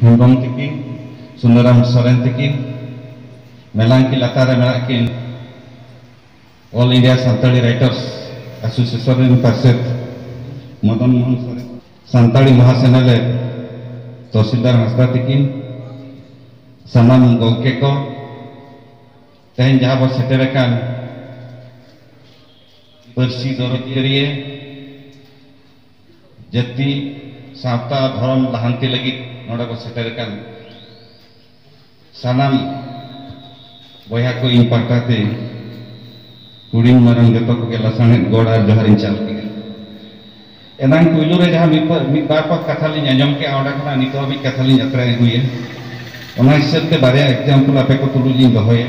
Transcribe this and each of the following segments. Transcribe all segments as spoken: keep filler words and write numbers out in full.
ᱦᱮᱢᱵᱨᱚᱢ ᱛᱤᱠᱤᱱ, ᱥᱩᱱᱟᱹᱨᱟᱢ ᱥᱚᱨᱮᱱ ᱛᱤᱠᱤᱱ, ᱢᱮᱞᱟᱝᱠᱤ ᱞᱟᱛᱟᱨ ᱨᱮ ᱢᱮᱱᱟᱜ ᱠᱤᱱ All India Santali Writers Association ᱨᱮᱱ ᱯᱟᱨᱥᱮᱛ ᱢᱚᱫᱚᱱ ᱢᱳᱦᱚᱱ ᱥᱚᱨᱮᱱ, ᱥᱟᱱᱛᱟᱲᱤ ᱢᱚᱦᱟ ᱥᱮᱱᱮᱞᱮᱫ ᱛᱚᱦᱥᱤᱞᱫᱟᱨ ᱦᱟᱸᱥᱫᱟ ᱛᱤᱠᱤᱱ, ᱥᱟᱱᱟᱢ ᱜᱚᱢᱠᱮ ᱠᱚ, ᱛᱮᱦᱮᱧ ᱡᱟᱦᱟᱸ ᱵᱚ ᱥᱮᱴᱮᱨ ᱟᱠᱟᱱ ᱯᱟᱹᱨᱥᱤ ᱫᱚᱨᱚᱫᱤᱭᱟᱹ, ᱡᱟᱹᱛᱤ, ᱥᱟᱶᱛᱟ, ᱫᱷᱚᱨᱚᱢ ᱞᱟᱦᱟᱱᱛᱤ ᱞᱟᱹᱜᱤᱫ ᱱᱚᱰᱮ ᱵᱚ ᱥᱮᱴᱮᱨ ᱟᱠᱟᱱ ᱥᱟᱱᱟᱢ ᱵᱚᱭᱦᱟ ᱠᱚ, ᱤᱧ ᱯᱟᱦᱴᱟ ᱛᱮ ᱦᱩᱰᱤᱧ ᱢᱟᱨᱟᱝ ᱡᱚᱛᱚ ᱠᱚᱜᱮ ᱞᱟᱥᱟᱬᱦᱮᱫ ᱜᱚᱰ ᱟᱨ ᱡᱚᱦᱟᱨ ᱤᱧ ᱪᱟᱞ ᱠᱮᱫᱟ᱾ ᱮᱱᱟᱝ ᱯᱩᱭᱞᱩ ᱨᱮ ᱡᱟᱦᱟᱸ ᱢᱤᱫ ᱵᱟᱨ, ᱢᱤᱫ ᱵᱟᱨ ᱯᱚᱫ ᱠᱟᱛᱷᱟ ᱞᱤᱧ ᱟᱸᱡᱚᱢ ᱠᱮᱜᱼᱟ, ᱚᱸᱰᱮ ᱠᱷᱚᱱᱟᱜ ᱱᱤᱛᱚᱜ ᱦᱟᱹᱵᱤᱡ ᱠᱟᱛᱷᱟ ᱞᱤᱧ ᱟᱛᱨᱟ ᱟᱹᱜᱩᱭᱟ᱾ ᱚᱱᱟ ᱦᱤᱥᱟᱹᱵ ᱛᱮ ᱵᱟᱨᱭᱟ example ᱟᱯᱮ ᱠᱚ ᱛᱩᱞᱩᱡ ᱞᱤᱧ ᱫᱚᱦᱚᱭᱟ᱾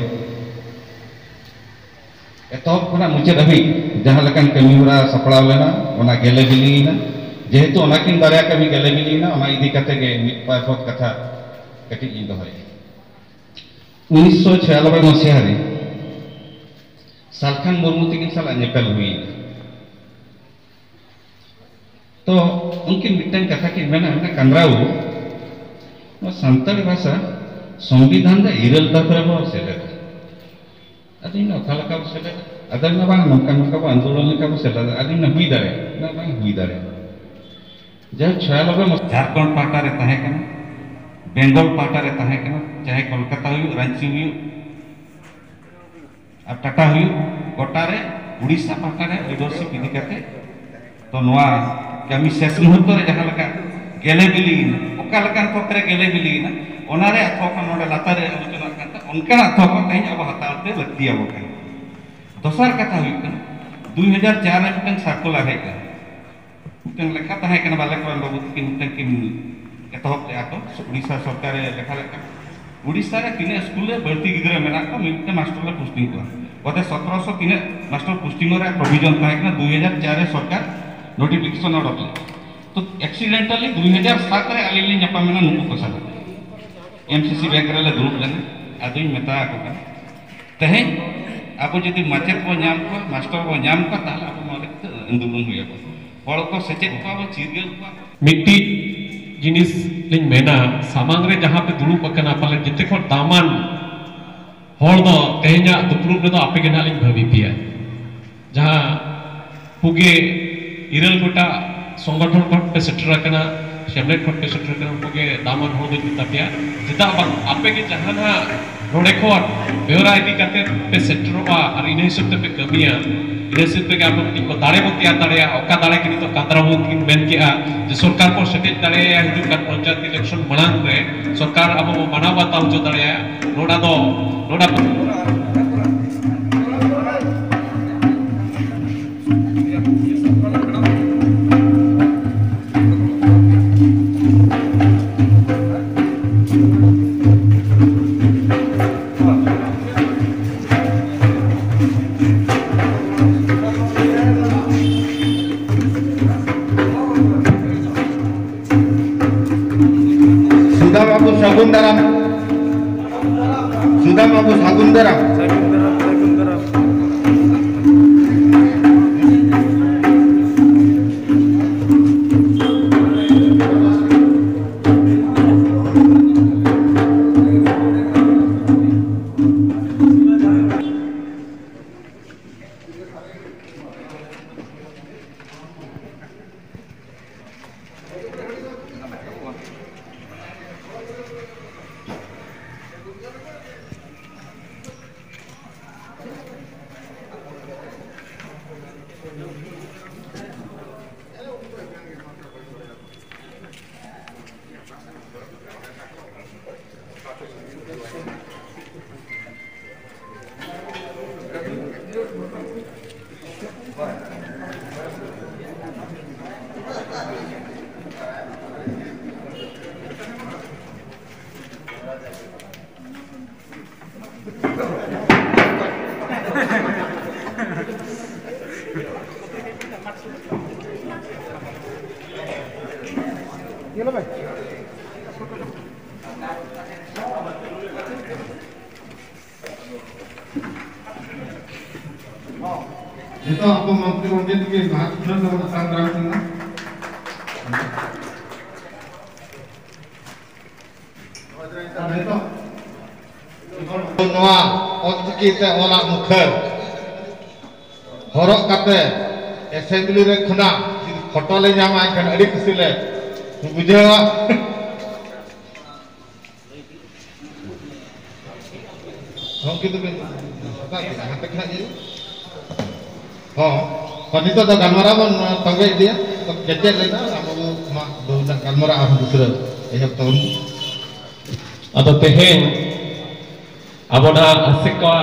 ᱮᱛᱚᱦᱚᱵ ᱠᱷᱚᱱᱟᱜ ᱢᱩᱪᱟᱹᱫ ᱦᱟᱹᱵᱤᱡ ᱡᱟᱦᱟᱸ ᱞᱮᱠᱟᱱ ᱠᱟᱹᱢᱤ ᱦᱚᱨᱟ ᱥᱟᱯᱲᱟᱣ ᱞᱮᱱᱟ, ᱚᱱᱟ ᱜᱮᱞᱮ ᱵᱤᱞᱤᱭᱮᱱᱟ᱾ ᱡᱮᱦᱮᱛᱩ ᱚᱱᱟᱠᱤᱱ ᱵᱟᱨᱭᱟ ᱠᱟᱹᱢᱤ ᱜᱮᱞᱮ ᱵᱤᱞᱤᱭᱮᱱᱟ, ᱚᱱᱟ ᱤᱫᱤ ᱠᱟᱛᱮ ᱜᱮ ᱢᱤᱫ ᱵᱟᱨ ᱯᱚᱫ ᱠᱟᱛᱷᱟ ᱠᱟᱹᱴᱤᱡ ᱞᱤᱧ ᱫᱚᱦᱚᱭᱟ᱾ ᱩᱱᱤᱥᱥᱚ ᱪᱷᱤᱭᱟᱱᱚᱵᱵᱳᱭ ᱢᱟᱥᱤᱦᱟ ᱨᱮ ᱥᱟᱞᱠᱷᱟᱱ ᱢᱩᱨᱢᱩ ᱛᱟᱹᱠᱤᱱ ᱥᱟᱞᱟᱜ ᱧᱮᱯᱮᱞ ᱦᱩᱭᱮᱱᱟ᱾ ᱛᱚ ᱩᱱᱠᱤᱱ ᱢᱤᱫᱴᱟᱝ ᱠᱟᱛᱷᱟ ᱠᱤᱱ ᱢᱮᱱᱟ, ᱢᱮᱱᱟ, ᱠᱟᱢᱨᱟᱣ, ᱱᱚᱣᱟ ᱥᱟᱱᱛᱟᱲᱤ ᱵᱷᱟᱥᱟ ᱥᱚᱝᱵᱤᱫᱷᱟᱱ ᱨᱮ ᱤᱨᱟᱹᱞ ᱫᱷᱟᱯ ᱨᱮᱵᱚ ᱥᱮᱞᱮᱫᱟ᱾ ᱟᱫᱚᱧ ᱢᱮᱱᱟ, ᱚᱠᱟ ᱞᱮᱠᱟ ᱵᱚ ᱥᱮᱞᱮᱫᱟ? ᱟᱫᱚᱧ ᱢᱮᱱᱟ, ᱵᱟᱝ, ᱱᱚᱝᱠᱟ ᱱᱚᱝᱠᱟ ᱵᱚ ᱟᱱᱫᱳᱞᱚᱱ ᱞᱮᱠᱟ ᱵᱚ ᱥᱮᱞᱮᱫᱟ᱾ ᱟᱫᱚᱧ ᱢᱮᱱᱟ, ᱦᱩᱭ ᱫᱟᱲᱮᱭᱟᱜᱼᱟ᱾ ᱢᱮᱱᱟ, ᱵᱟᱝ ᱦᱩᱭ ᱫᱟᱲᱮᱭᱟᱜᱼᱟ᱾ ᱡᱟᱦᱟᱸ ᱪᱷᱚᱭᱟᱱᱚᱵᱵᱳᱭ ᱢᱟᱥ ᱡᱷᱟᱲᱠᱷᱚᱸᱰ ᱯᱟᱦᱴᱟ ᱨᱮ ᱛᱟᱦᱮᱸ ᱠᱟᱱᱟ, ᱵᱮᱝᱜᱚᱞ ᱯᱟᱦᱴᱟ ᱨᱮ ᱛᱟᱦᱮᱸ ᱠᱟᱱᱟ, ᱪᱟᱦᱮ ᱠᱳᱞᱠᱟᱛᱟ ᱦᱩᱭᱩᱜ, ᱨᱟᱸᱪᱤ ᱦᱩᱭᱩᱜ, ᱟᱨ ᱴᱟᱴᱟ ᱦᱩᱭᱩᱜ, ᱜᱚᱴᱟ ᱨᱮ ᱩᱲᱤᱥᱥᱟ ᱯᱟᱦᱴᱟ ᱨᱮ leadership ᱤᱫᱤ ᱠᱟᱛᱮ, ᱛᱚ ᱱᱚᱣᱟ ᱠᱟᱹᱢᱤ ᱥᱮᱥ ᱢᱩᱦᱩᱨᱛᱚ ᱨᱮ ᱡᱟᱦᱟᱸ ᱞᱮᱠᱟ ᱜᱮᱞᱮ ᱵᱤᱞᱤᱭᱮᱱᱟ, ᱚᱠᱟ ᱞᱮᱠᱟᱱ ᱛᱷᱚᱠ ᱨᱮ ᱜᱮᱞᱮ ᱵᱤᱞᱤᱭᱮᱱᱟ, ᱚᱱᱟ ᱨᱮᱭᱟᱜ ᱛᱷᱚᱠ ᱦᱚᱸ ᱱᱚᱰᱮ ᱞᱟᱛᱟᱨ ᱨᱮ ᱟᱞᱳᱪᱚᱱᱟᱜ ᱠᱟᱱ ᱛᱟᱦᱮᱸ, ᱚᱱᱠᱟᱱᱟᱜ ᱛᱷᱚᱠ ᱦᱚᱸ ᱛᱮᱦᱮᱧ ᱟᱵᱚ ᱦᱟᱛᱟᱣ ᱛᱮ ᱞᱟᱹᱠᱛᱤ ᱟᱵᱚ ᱠᱟᱱᱟ᱾ ᱫᱚᱥᱟᱨ ᱠᱟᱛᱷᱟ ᱦᱩᱭᱩᱜ ᱠᱟᱱᱟ, ᱫᱩᱭ ᱦᱟᱡᱟᱨ ᱪᱟᱨ ᱨᱮ ᱢᱤᱫᱴᱟᱝ circular ᱦᱮᱡ ᱮᱱᱟ, ᱢᱤᱫᱴᱟᱝ ᱞᱮᱠᱷᱟ ᱛᱟᱦᱮᱸ ᱠᱟᱱᱟ, ᱵᱟᱞᱮ ᱠᱚᱨᱚᱱ ᱵᱟᱹᱵᱩ ᱛᱟᱹᱠᱤᱱ ᱢᱤᱫᱴᱟᱝ ᱠᱤᱱ ᱮᱛᱚᱦᱚᱵ ᱞᱮᱫᱼᱟ ᱠᱚ, ᱩᱲᱤᱥᱥᱟ ᱥᱚᱨᱠᱟᱨᱮ ᱞᱮᱠᱷᱟ ᱞᱮᱫ ᱠᱟᱱᱟ᱾ ᱩᱲᱤᱥᱥᱟ ᱨᱮ ᱛᱤᱱᱟᱹᱜ ᱥᱠᱩᱞ ᱨᱮ ᱵᱟᱹᱲᱛᱤ ᱜᱤᱫᱽᱨᱟᱹ ᱢᱮᱱᱟᱜ ᱠᱚᱣᱟ, ᱢᱤᱫᱴᱟᱝ ᱢᱟᱥᱴᱟᱨ ᱞᱮ ᱯᱳᱥᱴᱤᱝ ᱠᱚᱣᱟ᱾ ᱚᱛᱮ ᱥᱚᱛᱨᱚᱥᱚ ᱛᱤᱱᱟᱹᱜ ᱢᱟᱥᱴᱟᱨ ᱯᱳᱥᱴᱤᱝ ᱨᱮᱭᱟᱜ provision ᱛᱟᱦᱮᱸ ᱠᱟᱱᱟ, ᱫᱩᱭ ᱦᱟᱡᱟᱨ ᱪᱟᱨ ᱨᱮ ᱥᱚᱨᱠᱟᱨ notification ᱚᱰᱚᱠ ᱞᱮᱫᱟ᱾ ᱛᱚ accidentally ᱫᱩᱭ ᱦᱟᱡᱟᱨ ᱥᱟᱛ ᱨᱮ ᱟᱹᱞᱤᱧ ᱞᱤᱧ ᱧᱟᱯᱟᱢ ᱮᱱᱟ ᱱᱩᱠᱩ ᱠᱚ ᱥᱟᱞᱟᱜ, M C C bank ᱨᱮᱞᱮ ᱫᱩᱲᱩᱵ ᱞᱮᱱᱟ᱾ ᱟᱫᱚᱧ ᱢᱮᱛᱟ ᱟᱠᱚ ᱠᱟᱱᱟ, ᱛᱮᱦᱮᱧ ᱟᱵᱚ ᱡᱩᱫᱤ ᱢᱟᱪᱮᱫ ᱵᱚ ᱧᱟᱢ ᱠᱚᱣᱟ, ᱢᱟᱥᱴᱟᱨ ᱵᱚ ᱧᱟᱢ ᱠᱚᱣᱟ, ᱛᱟᱦᱞᱮ ᱟᱵᱚ ᱱᱚᱣᱟ ᱞᱟᱹᱜᱤᱫ ᱛᱮ ᱟᱱᱫᱳᱞᱚᱱ ᱦᱩᱭ ᱟᱵᱚᱱᱟ᱾ ᱦᱚᱲ ᱠᱚ ᱥᱮᱪᱮᱫ ᱠᱚᱣᱟ ᱵᱚ, ᱪᱤᱨᱜᱟᱹᱞ ᱠᱚᱣᱟ ᱵᱚ᱾ ᱢᱤᱫᱴᱤᱡ ᱡᱤᱱᱤᱥ ᱞᱤᱧ ᱢᱮᱱᱟ, ᱥᱟᱢᱟᱝ ᱨᱮ ᱡᱟᱦᱟᱸ ᱯᱮ ᱫᱩᱲᱩᱵ ᱟᱠᱟᱱᱟ, ᱯᱟᱞᱮ ᱡᱮᱛᱮ ᱠᱷᱚᱱ ᱫᱟᱢᱟᱱ ᱦᱚᱲ ᱫᱚ ᱛᱮᱦᱮᱧᱟᱜ ᱫᱩᱯᱲᱩᱵ ᱨᱮᱫᱚ ᱟᱯᱮ ᱜᱮ ᱱᱟᱦᱟᱜ ᱞᱤᱧ ᱵᱷᱟᱹᱵᱤ ᱯᱮᱭᱟ᱾ ᱡᱟᱦᱟᱸ ᱯᱩᱜᱮ ᱤᱨᱟᱹᱞ ᱜᱚᱴᱟᱝ ᱥᱚᱝᱜᱚᱴᱷᱚᱱ ᱠᱷᱚᱱ ᱯᱮ ᱥᱮᱴᱮᱨ ᱟᱠᱟᱱᱟ, ᱥᱮᱢᱞᱮᱫ ᱠᱷᱚᱱ ᱯᱮ ᱥᱮᱴᱮᱨ ᱟᱠᱟᱱᱟ, ᱩᱱᱠᱩ ᱜᱮ ᱫᱟᱢᱟᱱ ᱦᱚᱲ ᱫᱚᱧ ᱢᱮᱛᱟ ᱯᱮᱭᱟ᱾ ᱪᱮᱫᱟᱜ ᱵᱟᱝ, ᱟᱯᱮ ᱜᱮ ᱡᱟᱦᱟᱱᱟᱜ ᱱᱚᱰᱮ ᱠᱷᱚᱱ ᱵᱮᱣᱨᱟ ᱤᱫᱤ ᱠᱟᱛᱮ ᱯᱮ ᱥᱮᱴᱮᱨᱚᱜᱼᱟ ᱟᱨ ᱤᱱᱟᱹ ᱦᱤᱥᱟᱹᱵ ᱛᱮᱯᱮ ᱠᱟᱹᱢᱤᱭᱟ, ᱤᱱᱟᱹ ᱦᱤᱥᱟᱹᱵ ᱛᱮᱜᱮ ᱟᱵᱚ ᱢᱤᱫᱴᱤᱡ ᱵᱚ ᱫᱟᱲᱮ ᱵᱚ ᱛᱮᱭᱟᱨ ᱫᱟᱲᱮᱭᱟᱜᱼᱟ᱾ ᱚᱠᱟ ᱫᱟᱲᱮ ᱜᱮ ᱱᱤᱛᱚᱜ ᱠᱟᱱᱫᱨᱟ ᱵᱟᱹᱵᱩ ᱛᱟᱹᱠᱤᱱ ᱢᱮᱱ ᱠᱮᱜᱼᱟ ᱡᱮ ᱥᱚᱨᱠᱟᱨ ᱠᱚ ᱥᱮᱴᱮᱡ ᱫᱟᱲᱮᱭᱟᱭᱟ ᱦᱤᱡᱩᱜ ᱠᱟᱱ ᱯᱚᱧᱪᱟᱭᱮᱛ ᱤᱞᱮᱠᱥᱚᱱ ᱢᱟᱲᱟᱝ ᱨᱮ, ᱥᱚᱨᱠᱟᱨ ᱟᱵᱚ ᱵᱚ ᱢᱟᱱᱟᱣ ᱵᱟᱛᱟᱣ ᱦᱚᱪᱚ ᱫᱟᱲᱮᱭᱟᱜᱼᱟ᱾ ᱱᱚᱰᱟ ᱫᱚ, ᱱᱚᱰᱟ ᱥᱩᱫᱟᱢ ᱵᱟᱹᱵᱩ ᱥᱟᱹᱜᱩᱱ ᱫᱟᱨᱟᱢ᱾ ᱥᱩᱫᱟᱢ ᱵᱟᱹᱵᱩ ᱥᱟᱹᱜᱩᱱ ᱫᱟᱨᱟᱢ᱾ ᱱᱤᱛᱚᱜ ᱟᱵᱚ ᱢᱚᱱᱛᱨᱤ ᱜᱚᱢᱠᱮ ᱛᱟᱹᱠᱤᱱ ᱵᱟᱦᱟ ᱥᱩᱯᱨᱮᱢ ᱛᱮᱵᱚᱱ ᱟᱛᱟᱝ ᱫᱟᱨᱟᱢ ᱠᱤᱱᱟ᱾ ᱱᱚᱣᱟ ᱚᱞᱪᱤᱠᱤ ᱛᱮ ᱚᱞᱟᱜ ᱢᱩᱠᱷᱟᱹᱱ ᱦᱚᱨᱚᱜ ᱠᱟᱛᱮ ᱮᱥᱮᱢᱵᱞᱤ ᱨᱮ ᱠᱷᱚᱱᱟᱜ ᱡᱩᱫᱤ ᱯᱷᱳᱴᱳ ᱞᱮ ᱧᱟᱢᱟ, ᱮᱱᱠᱷᱟᱱ ᱟᱹᱰᱤ ᱠᱩᱥᱤ ᱞᱮ ᱵᱩᱡᱷᱟᱹᱣᱟ᱾ ᱜᱚᱢᱠᱮ ᱫᱚᱵᱤᱱ ᱦᱟᱛᱟᱣ ᱠᱮᱫᱟ, ᱦᱟᱱᱛᱮ ᱠᱷᱚᱱᱟᱜ ᱜᱮ᱾ ᱦᱚᱸ, ᱦᱚᱸ, ᱱᱤᱛᱚᱜ ᱫᱚ ᱜᱟᱞᱢᱟᱨᱟᱣ ᱵᱚᱱ ᱛᱚᱸᱜᱮ ᱤᱫᱤᱭᱟ᱾ ᱛᱚ, ᱠᱮᱪᱮᱫ ᱞᱮᱱᱟ, ᱟᱵᱚ ᱢᱟ ᱫᱚ ᱱᱟᱜ ᱜᱟᱞᱢᱟᱨᱟᱣ ᱟᱨᱦᱚᱸ ᱫᱩᱥᱨᱟᱹ ᱮᱦᱚᱵ ᱛᱟᱵᱚᱱ᱾ ᱟᱫᱚ ᱛᱮᱦᱮᱧ ᱟᱵᱚ ᱱᱟᱦᱟᱜ ᱟᱥᱮᱠᱟ